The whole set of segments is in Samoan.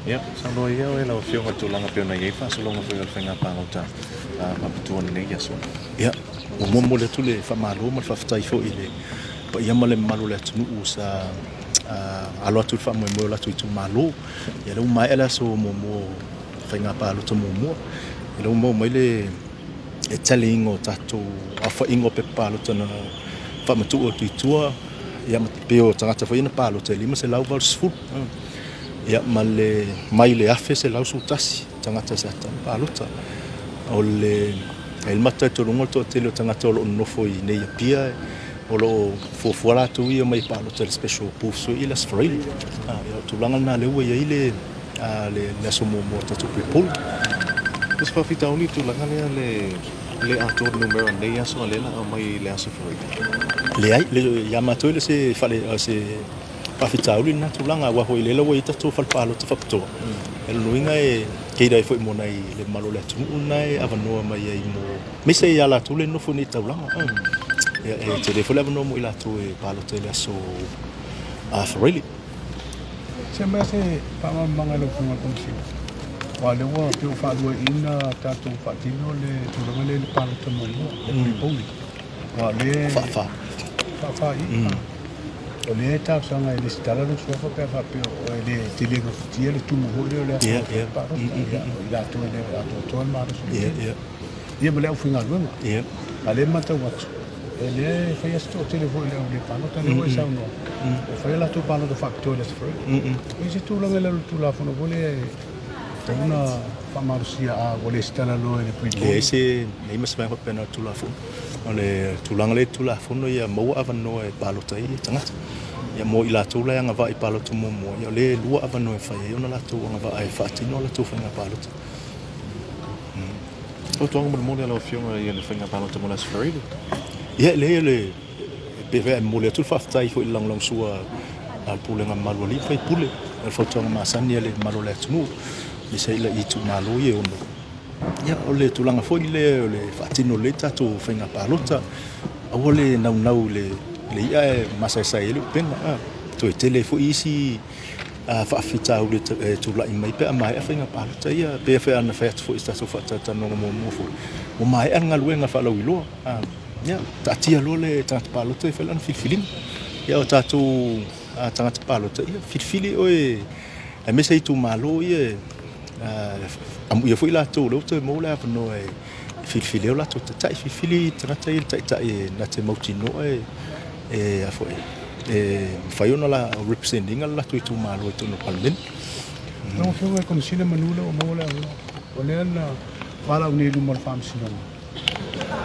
Ia, saunoa ia oe lau Afioga i le tulaga pei ona i ai faasologa foi o le faiga palota faapitoa i lenei aso. Ia, ua momoli atu le faamalo ma le faafetai foi i le paia ma le mamalu o le atunuu sa alo atu i le faamoemoe o latou itumalo. Ia, lea ua maea le aso muamua o faiga palota muamua. Ia, lea ua maua mai le tallying o tatou aofaiga o pepa palota na faamatuu atu i tua, ia, ma pei o tagata foi ia na palota e 580. Ia, ma le mai le 1,111 tagata sa tatau ona palota. O le e i ai le matou talitonuga o le toatele o tagata o lo o nonofo i nei Apia o lo o fuafua latou ia omai e palota i le special booths foi ia i le Aso Faraile. Ia, o le tulaga lena lea ua i ai le le aso muamua o le tatou pre-polling. O se faafitauli i le tulaga lea le le atoa o le numera o lenei aso a o lea o le a aumai i le Aso Faraile? Leai, ia matou e le o se fale, se faafitauli lena tulaga aua foi lea ua i ai tatou fale palota faapitoa. O lona uiga e cater ai foi mo nai le mamalu o le atunuu lena e avanoa mai ai mo aemaise ia latou le nonofo nei i taulaga. Ia e tele foi le avanoa mo i latou e palota i le aso Faraile. Se mea se faamalamalamaga i lau Afioga i le Komesina, aua o lea ua pei ua faaluaina tatou faatino le tulaga lea i le palota muamua, le pre-polling. Aua o lea e Faafa. Faafa i. O lea e talosaga e lesitala lou suafa pe a faapea e le te le gafatia le tumu foi lea o le aso e fai palota. Ia, o i latou e le atoatoa le malosi o le tino. Ia ma le aufaigaluega. A o lea e matau atu, o lea e fai lava si toatele foi o le au le palota lea ua e saunoa, e fai a latou palota faapitoa i le Aso Faraile. O i se tulaga i lalo o le Tulafono foi lea e tatau ona faamalosia a ua lesitala loa i le pre-polling? Leai se, leai ma se vaega faapena o le Tulafono. O le tulaga lea i le Tulafono ia maua avanoa e palota ai tagata. Ia mo i latou la e agavaa i palota muamua, ia o lea e lua avanoa e fai ai ona latou agavaa e faatino a latou faiga palota. Fautuaga molimoli a lau Afioga i le faiga palota mo le Aso Faraile? Ia, leai o le pei foi e momoli atu le faafetai foi i le lagolagosua a le Pulega mamalu a alii ma faipule, o le fautuaga masani a le mamalu o le atunuu, aemaise ai itumalo ia e ono. Ia, o le tulaga foi lea o le faatino lelei tatou faiga palota, aua le naunau i le i'a e masaesae ai le upega, toe tele ai foi isi faafitauli e tulai mai pe a maea faiga palota ia. Pei foi ona fai atu foi i se tatou faatalatalanoaga muamua foi, ua maea le galuega faalauiloa, ia, taatia loa le tagata palota e fai lana filifiliga. Ia, o tatou tagata palota, ia filifili oe aemaise itumalo ia e amuia foi latou o lea ua toe maua le avanoa e filifili ai o latou taitai, filifili tagata ia i le taitai e na te mautinoa e a foi e mafai ona la represent ina le latou itumalo i totonu o le Palemene. Lau Afioga i le Komesina manu lea ua maua le avanoa, o lea na valaau nei i luma o le Faamasinoga,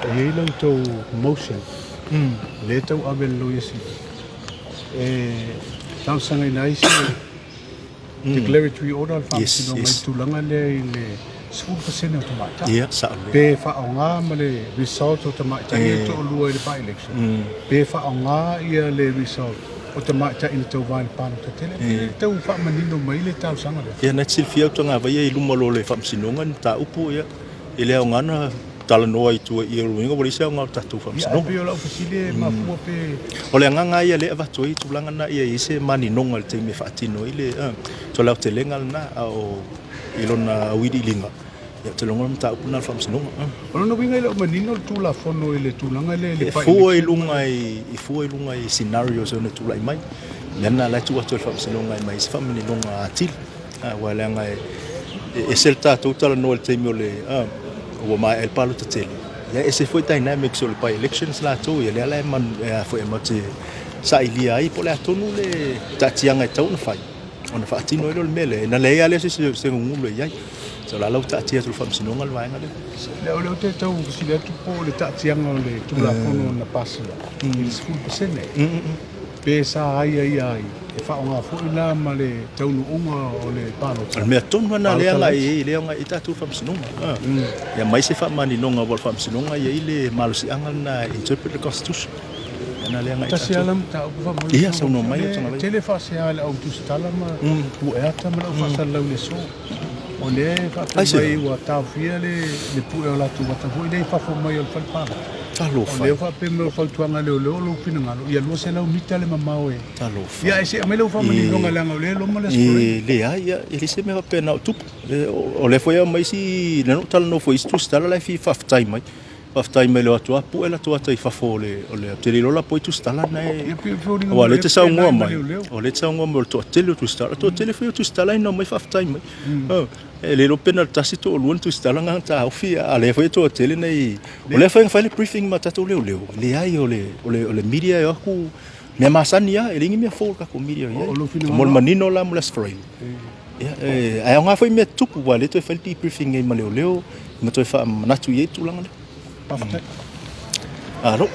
e i ai la outou motion lea e tauave e le Loia Sili e talosagaina ai se declaratory order a le Faamasinoga i le tulaga lea i le 10% o tamaitai. Pe faaaoga ma le result o tamaitai ia e toalua i le by-election, pe faaaoga ia le result o tamaitai na tauva i le palota tele. Pe tau faamanino mai le talosaga lea. Ia, na te silafia Utagavaia i luma loa o le Faamasinoga ni mataupu, ia, e le aoga ona talanoa i tua i lona uiga ua leai se aoga o le tatou Faamasinoga. Ia, ae pei o lau fesili e mafua pe. O le agaga lava ia lea e avatu ai tulaga na ia i ai se maninoga i le taimi e faatino ai le so o le aotelega lena, a o i lona auiliiliga, ia ou te lagona o le mataupu lena a le Faamasinoga. O lona uiga e le o manino le Tulafono i le tulaga lea i le E fua i luga i, e fua i luga i scenarios e ono tulai mai. O le mea lena o la e tuu atu ai i le Faamasinoga e aumai ai se faamaninoga atili. Aua leaga e ese le tatou talanoa i le taimi o le ua maea ai le palota tele, ia e ese foi dynamics o le by elections latou ia, lea la e matou te sailia ai po o le a tonu le taatiaga e tatau ona fai ona faatino ai lea o le mea lea, na leai lava lea se gugulu e i ai. So o la la ua taatia atu i le Faamasinoga le vaega lea. O lea ou te tau fesili atu po o le taatiaga o le Tulafono na pasia i le 10%. Pe sa aiaia ai, e faaaoga foi la ma le taunuuga o le palota. O le mea tonu lava lena lea agai i ai, lea agai i ai tatou faamasinoga. Ia aumai se faamaninoga aua o le faamasinoga e i ai le malosiaga lena e interpret le constitution. O lena lea agai i tatou. Tasi lava la mataupu faamolemole. Ia, saunoa mai Lotogavai. E tele faasea a le au tusitala ma pueata ma le au faasalalau i le aso. O lea e faapea mai ua taofia le pue o latou ata foi lea i fafo mai o le fale palota. Talofa. O lea faapea mai o fautuaga a leoleo o lou finagalo ia 200 mita le mamao e. Talofa. Ia ae se i aumai lau faamaninoga leaga o lea e loma le Aso Faraile. E leai, ia, e leai se mea faapena o tupu. O lea foi e aumai isi, lea na ou talanoa foi i isi tusitala la e fia faafetai mai. Faafetai mai i le o atu lava pue latou ata i fafo o le, o le, ou te le iloa la po o ai tusitala na e, Ia pei e foliga aua o mai lea e te lea saunoa pei mai, leoleo. o lea e te saunoa mai o le toatele o tusitala. O le toatele foi o tusitala ina omai faafetai mai. E le iloa pe na o le tasi toalua ni tusitala na taofi, a o lea foi e toatele nai, o lea foi na fai le briefing ma tatou leoleo, leai o le, o le, o le media e o atu, mea masani lava, e leai ni mea fou i le tatou media o i ai. O lou finagalo. Mo le manino la mo le Aso Faraile. Ia, e, ae aoga foi mea tutupu, aua o lea e toe fai le debriefing nei ma leoleo, ma toe faamanatu i ai le tulaga lea. Faafetai. Alo.